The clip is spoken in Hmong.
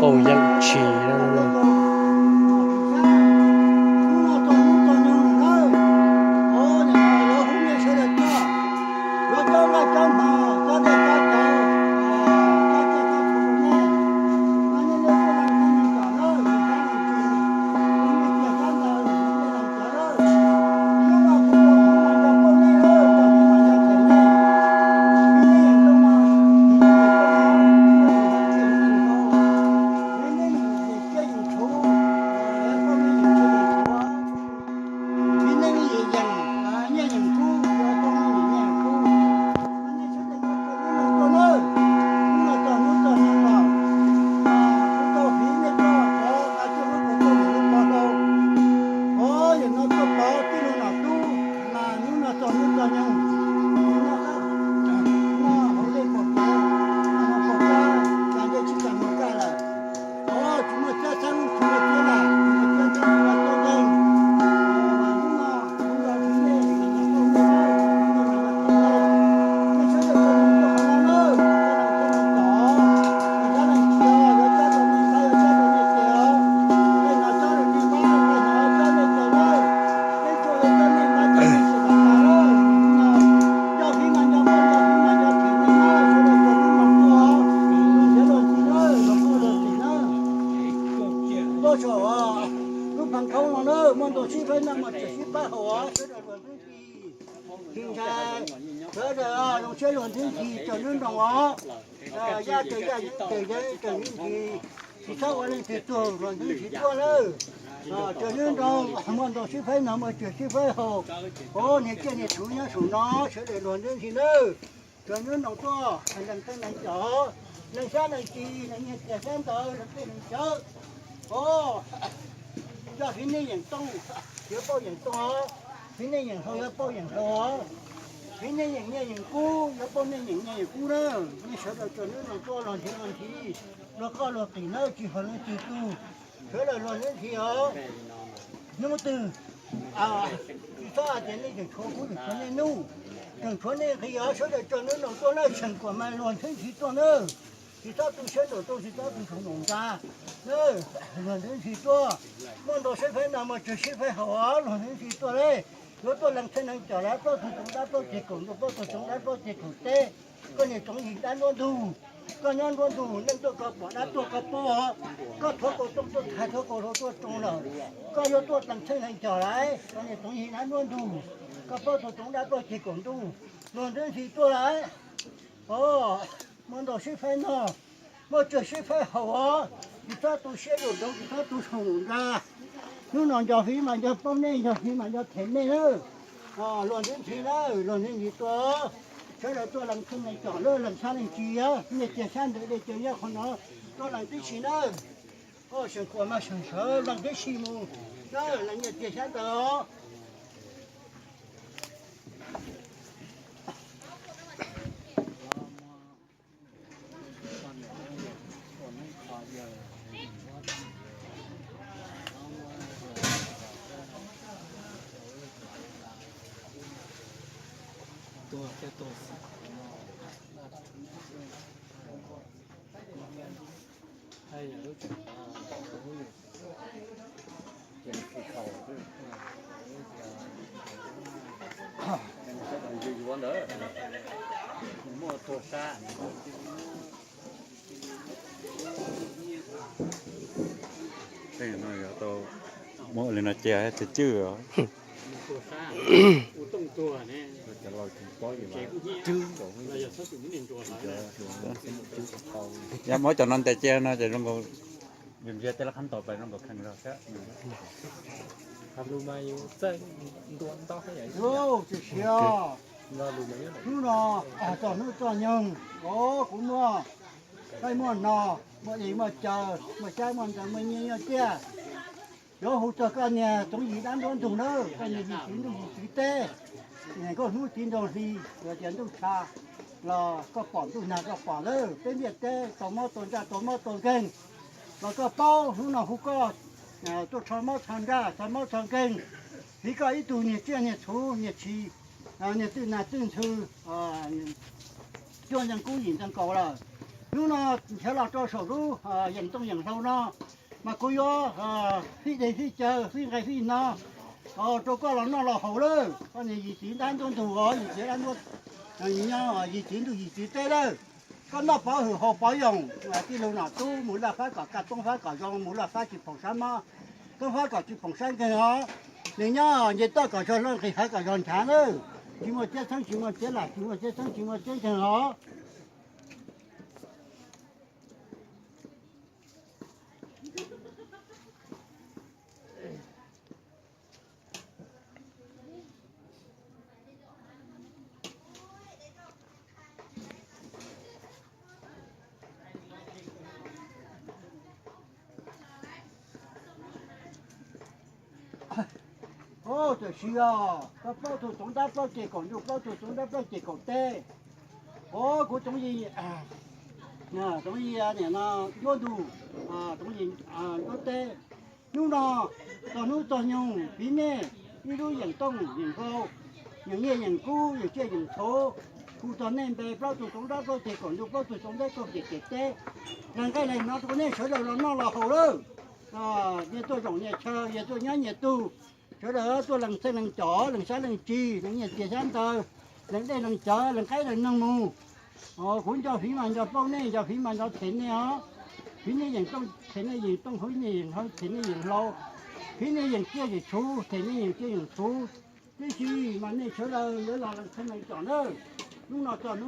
Pau yeej tshis. Lub phav khoob no na, muaj ntau sib faib noj, muaj tsawg sib faib haus os, sawv daws luag ntxhi, sawv daws zoo siab luag ntxhi, raws nruab nroos os. Yaj raws yaj, yeeb raws yeeb, raws ntxhi, tsis txhob ua leej twg tuag, luag ntxhi tuaj lawm. Raws nruab nroos, muaj ntau sib faib noj, muaj tsawg sib faib haus. Os, niag ciaj niag txhuv nyob saum no, sawv daws luag ntxhi nawb. Raws nruab nroos tuaj, lees theej lees com, lees xyab lees ntsis, lees nyiaj txiag xyab ntawv, lees tej lees cawv. Os, yog fiv nej yeem tooj, yuav pauj yeem tooj os. Fiv nej yeem hlau, yuav pauj yeem hlau os. Fiv nej yeem nyiaj yeem kub, yuav pauj nej yeem nyiaj yeem kub na. Nej sawv daws raws nruab nroos tuaj, luag ntxhi luag ntxhi, luag qoj luag qis nawb, tsis haum leej twg tug, sawv daws luag ntxhi os. Hnub twg tsis txhob hais tias nej tseem tshuav kuv, tseem tshuav nej nuj, tseem tshuav nej nqhis os, sawv daws raws nruab nroos tuaj na, seem kuam mas luag ntxhi tuaj na. Tsis txhob tu siab nraum rooj, tsis txhob tu siab nraum ntxa, luag ntxhi tuaj. Muaj ntau sib faib noj, muaj tsawg sib faib haus os, luag ntxhi tuaj le. Yuav tuaj lees theej lees com lawm, plaub tug toov dab plaub ceg kaum ntuj, plaub tug toov dab plaub ceg kaum teb. Koj niam tsoov yim dab nruab ntug, koj nyob nruab ntug, neej tuaj koj pom, dab tuaj koj paub os. Koj thuav kaus tooj tuaj thaiv, thuav kaus hlau tuaj tsoo lawm, koj yuav tuaj lees theej lees com lawm, koj niam tsoov yim dab nruab ntug, koj plaub tug toov dab plaub ceg kaum ntuj, luag ntxhi tuaj lawm. Os, muaj ntau sib faib noj, muaj tsawg sib faib haus os. Tsis txhob tu siab nraum rooj, tsis txhob tu siab nraum ntxa. Hnub no nco fiv mas nco pauj nej, nco fiv mas nco them nej na. Luag ntxhi na, luag ntxhi tuaj, sawv daws tuaj lees theej lees com, lees xyab lees ntsis, nyiaj txiag xyab ntawv dej cawv nyob qhov no, tuaj lees tib si na. Seem kuam mas seem sawv lees tib si mus na, lees nyiaj txiag xyab ntawv os. Yuav ntawd, muaj tuag sab. Tej no yuav tau muab ua li no cia tsis cwj os. Yog muab cov no ntes cia no ces zoo nkaus, vim ntiag tej lab qhab ntaus pais zoo nkaus kheej zog thiab. Tsis siav, hnub no txog hnub txog nyoog, kuv muaj qaij muaj no, muaj ev muaj caw, muaj xyab muaj ntawv, muaj nyiaj muaj txiaj. Yuav hu txog koj niag tsoov yim dab nruab ntug na, koj niag yim txiv ntuj yim txiv teb, niag nkauj hnub txiv nraug hli, yog tias ntuj tshav los koj pom, ntuj nag koj pom lawm, peb ntiaj teb tau mob tau ntsaj tau mob tau nkeeg los koj paub, hnub no hu koj tuaj tsho mob tsho ntsaj, tsho mob tsho nkeeg, fiv koj ib tug niag tsiaj niag txhuv niag tshis, niag twj nag twj ntxhw, cuaj ntseeg kub yim ntseeg kaus lawm. Hnub no nrhiav los rau saum lub yeem tooj yeem hlau no, mas kuv yuav fij dej fij cawv fij nqaij fij hno rau koj los noj los haus lawm. Koj niam yim txiv ntab ntuj ntug os, yim txiv dab ntuj, yim txiv ntug yim txiv teb lawm. Koj noj pov hwm haus pov yoos, tij laug nom tub mus laj fab kom kaj toob fab kom zoo, mus laj fab tsis phoom sab mob, toob fab kom tsis phoom sab nkeeg os. Nws nyob nce toj kom zog loj, nqis hav kom zog nchav lawm. Tsis muaj txiab txheeb tsis muaj txiab lam, tsis muaj txiab txheeb tsis muaj txiab nkeeg os. Ov, tam sim os, koj plaub tug txoov ntab plaub ceg kaum ntuj, plaub tug txoov ntab plaub ceg kaum teb. Ov, kuv Txoov Yig, Txoov Yig nim no ncuab ntug, Txoov Yig ncuab teb. Hnub no txog hnub txog nyoog piv nej ib lub yeem tooj yeem hlau, yeem nyiaj yeem kub yeem tsiaj yeem txhuv, hu txog nej npe plaub tug txoov ntab plaub ceg kaum ntuj, plaub tug txoov ntab plaub ceg kaum teb, lees nqaij lees hno rau nej sawv daws los noj los haus lawm. Nej tuaj zaum nyias chaw, yog tuaj nyob nyias tug, sawv daws tuaj lees txheej lees com, lees sab lees ris, lees nyiaj txiag xyab ntawv, lees dej lees cawv, lees qaib lees noog mus. Kuv nco fiv mas nco plaub nej, nco fiv mas nco them nej os. Fiv nej yeem tooj them nej yeem tooj, fiv nej yeem hlau them nej yeem hlau, fiv nej yeem tsiaj yeem txhuv them nej yeem tsiaj yeem txhuv. Tib si mas nej sawv daws yuav los lees txheej lees com nawb. Hnub no txog hnub